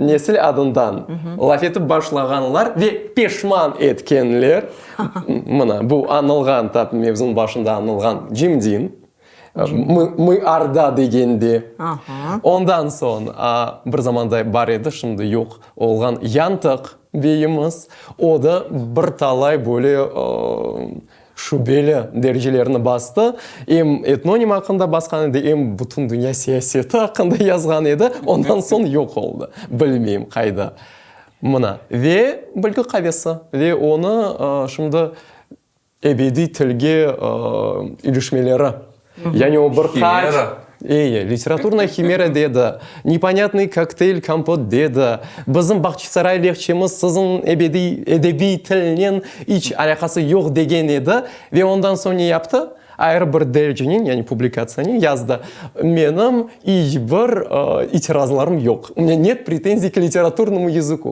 Nesil adından laf etip başlağanlar ve peşman etkenler, mına, bu añılğan, tap mevzunıñ başında añılğan Cimdin, mı arda degende. Ondan soñ, bir zamanda bar edi, şimdi yoq olğan Yantıq beyimiz, o da bir talay böyle şübeli derecelerni bastı. Em etnonim aqqında basqan edi, em bütün dünya siyaseti aqqında yazğan edi. Ondan soñ yoq oldı. Bilmeyim, qayda. Mına, ve Bilgi qavesi. Ve onı şimdi ebediy tilge ilişmeleri. Yani o bir qaç... Eye, literaturnaya himera dedi, neponâtnıy kokteyl kompot dedi, bizim Bağçasaray lehçemiz siziñ ebediy, edebiy tilnen iç alâqası yoq degen edi. Ve ondan soñ ne yaptı? Ayrı bir dercenen, yani publikatsiyanen yazdı, Menim iç bir itirazlarım yoq, u menya net pretenziy k literaturnому yazıku.